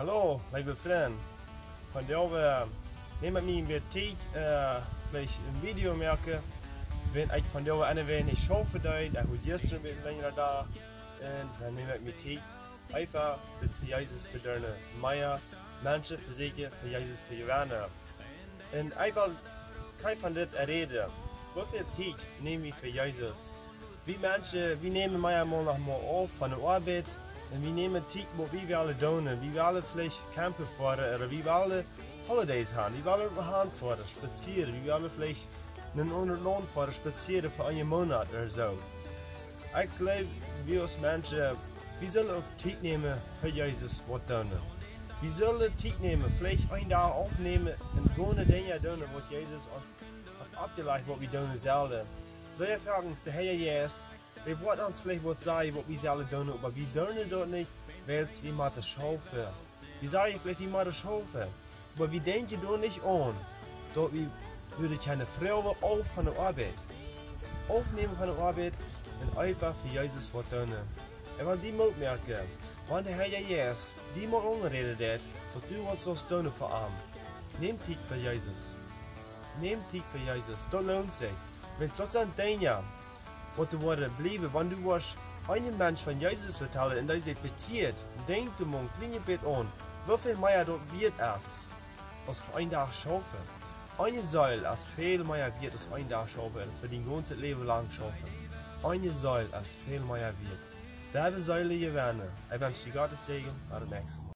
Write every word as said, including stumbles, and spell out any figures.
Hallo, leewe Frind. Vondoag, äh, näm ekj mie een bät Tiet, äh, veleicht een Video moaken. Wan ekj vondoag enne Wäakj nich schaufen deed, ekj haud jistren een bät lenjren Dach. Un dan näm ekj mie Tiet, eefach fa Jesus to doonen. Mea Menschen vesieekjen fa Jesus to jewennen. Un ekj well krakjt von dit räden. Woo väl Tiet näm wie fa Jesus? Wie Menschen, wie nämen mea mol noch mol auf von de Oabeit. Un wie nämen Tiet, waut wie wellen doonen. Wie wellen veleicht campen foaren, ooda wie wellen Holidays haben. Wie wellen han foaren, spazieren. Wie wellen veleicht en een aundret Launt foaren, spazieren fa eenen Moonat ooda soo. Ekj jleew, wie aus Menschen, wie sellen uk Tiet nämen fa Jesus waut doonen. Wie sellen Tiet nämen, veleicht een Dach aufnämen un goode Dinja doonen, waut Jesus ons haft oppjelajcht, waut wie doonen sellen. Sea foaken de Herr Jesus, dee woat ons veleicht waut sajen, waut wie sellen doonen, oba wie doonen daut nich, wiels wie motten schaufen. Wie sajen veleicht, wie motten schaufen, oba wie denkjen doa nich aun, daut wie wudden kjennen froagen auf von de Oabeit. Aufnämen von de Oabeit un eefach fa Jesus waut doonen. Un wan die Moot moaken, wan de Herr Jesus die mol aunräden deit, daut du waut saust doonen fa am. Näm Tiet fa Jesus. Näm Tiet fa Jesus. Daut loont sikj. Wiels daut sent Dinja, waut doa woaren bliewen, wan du woascht eenen Mensch von Jesus vetalen un dee sikj bekjieet. Denkj doa mol een kjlien bät aun, woo väl mea daut wieet es aus een Dach schaufen. Eene Seel es väl mea wieet aus een Dach schaufen un fa dien gaunzet Läwen lang schaufen. Eene Seel es väl mea wieet. Wie wellen Seelen jewennen. Ekj wensch die Gottes Säajen. Bat daut näakjste Mol.